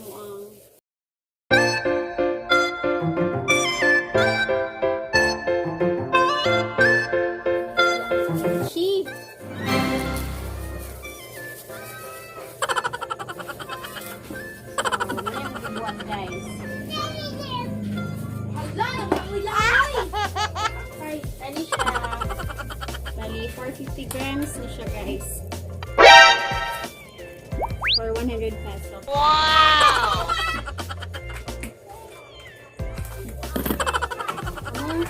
mo ang kimchi. So, mao yung gibuhat, guys. Hala, nagkaulay! Ano siya? Bali, 450 grams na siya, guys. For 100 pesos. Wow! Ano?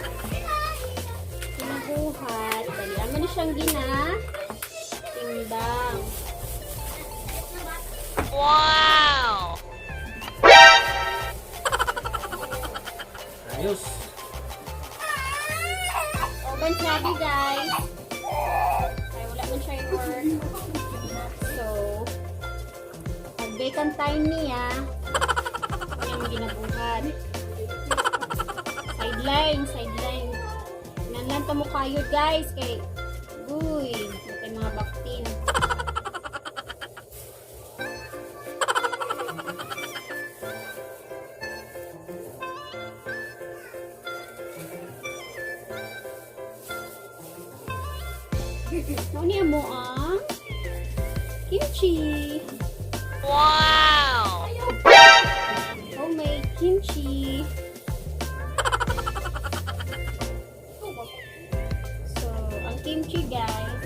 Ginabuhat. Bali, amo na siyang gina. Timbang. Wow! Ayos. Open sabi, guys. Ay, wala man siya yung work. So, pag vacant time niya, wala yung ginabuhat. Sideline, sideline. Nanlan ta mo kayo, guys, kay uy, may mga baktin. Mao niya mo ang kimchi. Wow! Homemade kimchi. So, ang kimchi, guys,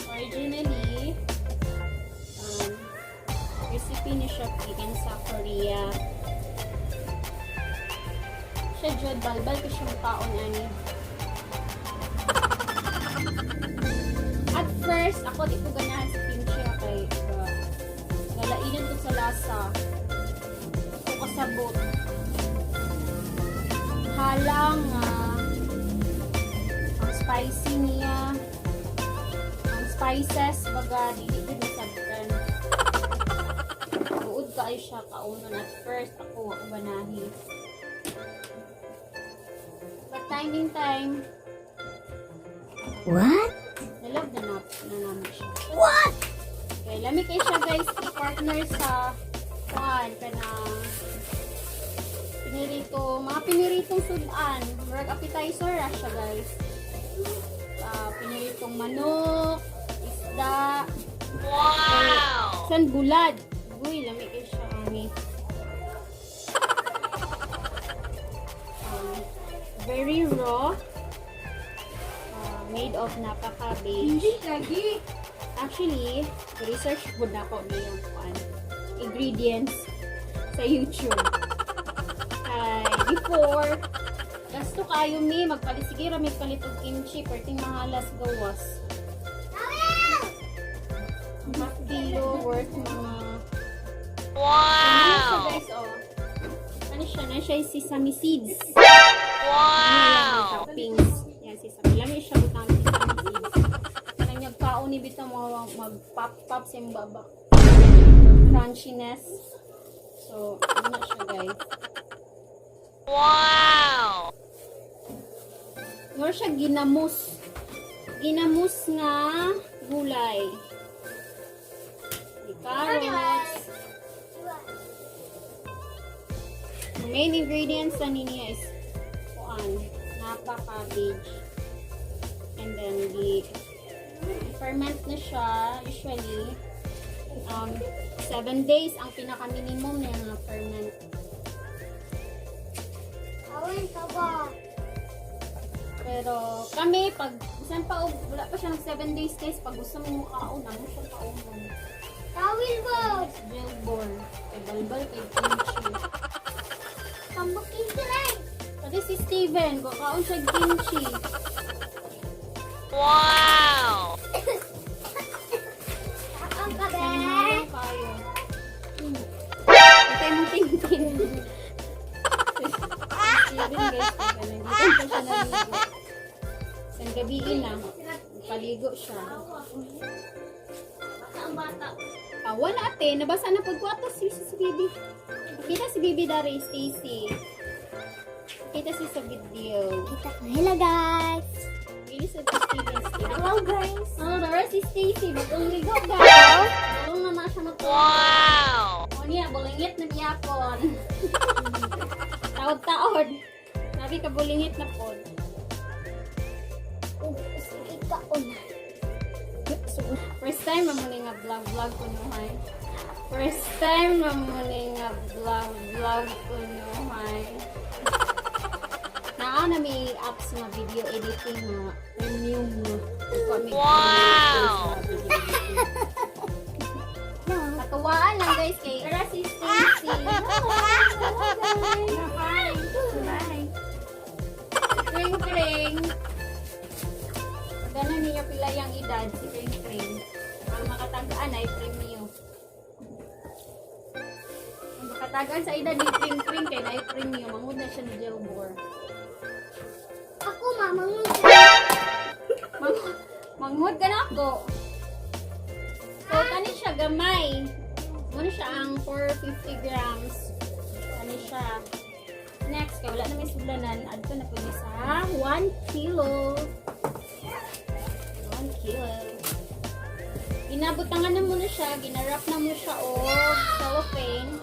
originally, recipe ni siya gikan sa Korea. Siya jud balbal ko siyang kaon ani. At first, ako di ko ganahan sa kimchi kay galainan ko sa lasa. Ko kasabot. Halang nga ang spicy niya. Ang spices baga dili gud masabtan. Buod kaayo siya kaunon at first ako wa ko ganahi. But time in time, What? na-love na na, na namin siya. What? Okay, lami kay siya, guys, i-partner sa kuan kanang pinirito, mga piniritong sudan. Murag appetizer ra siya, guys. Ah, piniritong manok, isda, Wow! san bulad. Uy, lami kay siya ani. Very raw. Made of napa cabbage. lagi. Actually, research po na ako niyang kuan ingredients sa YouTube. Kay before, gasto kayo mi, magpalit sige ra may palit og kimchi, perting mahalas gawas. Half kilo worth mga ano siya, Wow! guys, oh. Ano siya? Na siya yung sesame seeds. Wow! Toppings. Yan, sesame. Lami siya butang sesame seeds. Parang nagkaon ni bitaw mga mag-pop-pop sa imong baba. Crunchiness. So, ano na siya, guys. Wow! More siya ginamos. Ginamos nga gulay. Di carrots. The main ingredients sa niya is kuan, napa cabbage. And then the ferment na siya usually 7 days ang pinaka minimum na nga ferment. Awin ka ba? Pero kami pag bisan pa og wala pa siya nag 7 days, guys, pag gusto mo kaon, amo siya kaonon. Tawil mo! Jelbor. Kay balbal kay kimchi. Tambok kimchi rin! Pati si Steven, kakaon siya kimchi. Wow! Ang kabe! Ano kayo? Kita mo tingting. Si Steven, guys, kaya nandito pa siya naligo. Isang gabi na, paligo siya. Ang bata. Ah, wala ate, nabasa na pagkwato si Bibi. Kita si Bibi dari Stacy. Kita si sa video. Kita ko. Hello, guys! Bilis sa si Steven. Steven. Hello, guys! Oh, dara si Stacy. Bagong ligo, guys. Bagong na na siya matulog. Wow! Bulingit na gihapon. Taod-taod. Sabi ka bulingit na pod. Ug sige kaon. First time na muna nga vlog vlog ko nuhay. First time na muna nga vlog vlog ko nuhay. Naa na may apps nga video editing nga premium no. Wow! Video editing. No. Katuwaan lang guys kay Era si Stacy. Hello, guys. Hi. Hi. Kring Kring. Ganun niyo pila yung edad si Kring Kring. Ang makatagaan ay premium. Ang makatagaan sa edad ni Kring Kring kay na premium. Mangud na siya ni Jelbor. Ako mama. Manghud ka na ako. So, kani siya gamay. Muna siya ang 450 grams. Kani siya. Next, kay wala na may sudlanan, adto na pwede sa 1 kilo. 1 kilo. Ginabutangan na muna siya, ginarap na mo siya og cellophane.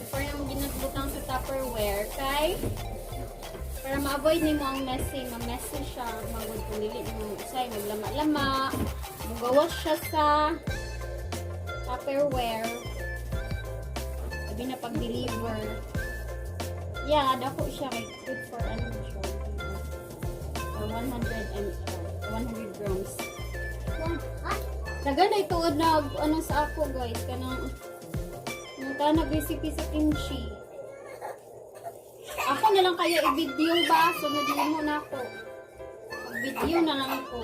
Before na mo ginabutang sa Tupperware kay para ma-avoid nimo ang messy, ma-messy siya, magud kung dili mo usay maglama-lama, mugawas siya sa Tupperware. Sabi na pag-deliver. Yeah, dako siya kay good for ano siya. For 100 ml, 100 grams. Dagan ay tuod na ano sa ako guys, kanang nang recipe sa kimchi. Ako na lang kaya i-video ba? Sunod mo na ako. Mag-video na lang ako.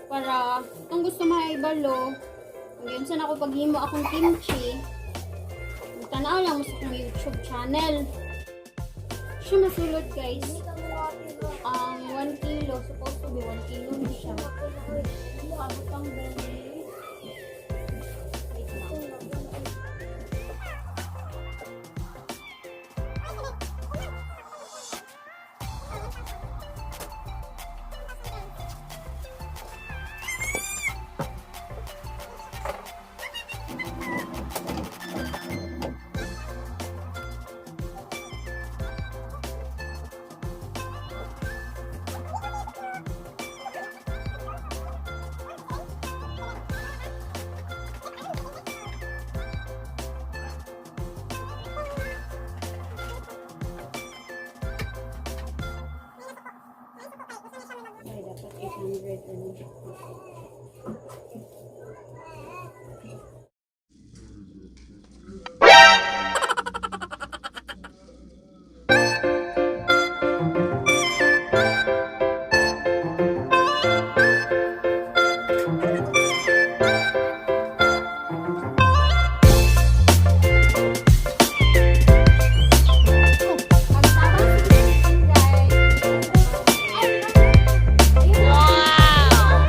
Para kung gusto maibalo, kung yun saan ako paghimo akong kimchi, tanaw lang mo sa akong YouTube channel. Siya masulod guys. Ang 1 kilo, supposed to be 1 kilo na siya. Abot ang belly. Wait lang. Ay, dapat 800 ano. Pagtabang si chicken, guys. Ayun. Wow!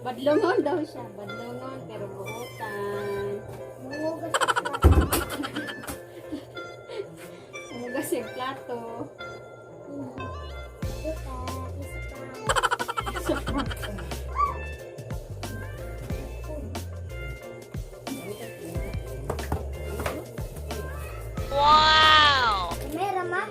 Badlongon daw siya. Badlongon, pero buotan. Mangugas sa plato. Umugas yung plato. Ito, isa pa. Wow! Kamera ma.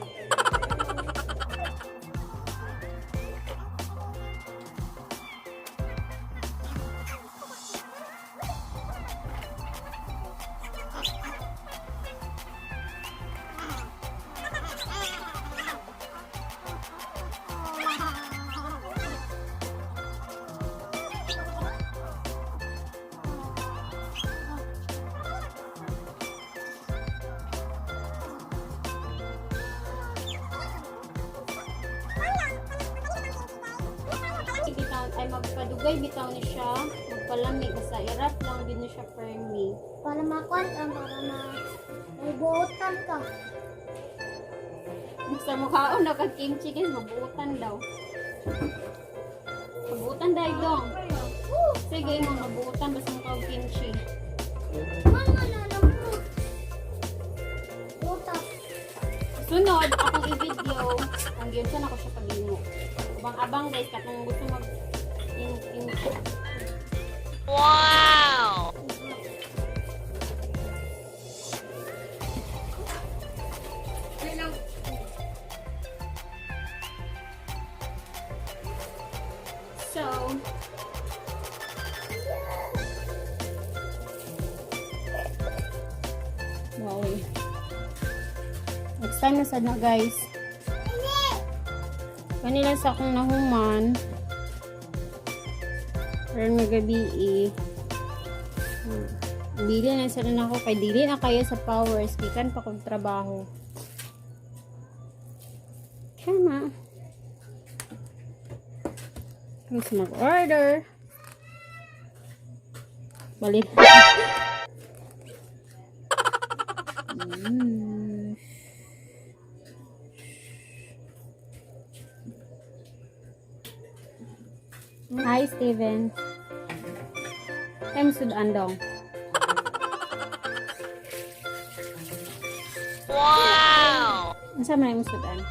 Ay, magpadugay bitaw ni siya. Magpalamig. Basta i-wrap lang din ni siya permi. Para makuan ka, para ma... Mabuotan ka. Basta mukhaon na kag kimchi guys, mabuutan daw. Mabuutan dahil dong. Sige mo, mabuutan basta mukha og kimchi. Mama na ng fruit. Butas. Sunod, akong i-video kung giunsa na ko siya paghimo. Abang-abang guys, katong gusto mag in Wow! So, wow. Eh. Next time na sad na guys. Kanila sa akong nahuman. Karon nga gabi eh. Bili na sila na ako kay dili na kayo sa powers gikan pa kog trabaho. Tama. Gusto mag-order. Balik. Hi, Steven. I'm Sudandong. Wow! Unsa man imong sudan?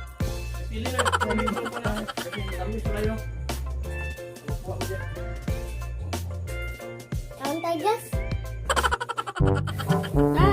Pili na. Pili na. Kasi tamis na yun. Kuha mo dyan. Taon tayo, Jess? Ah,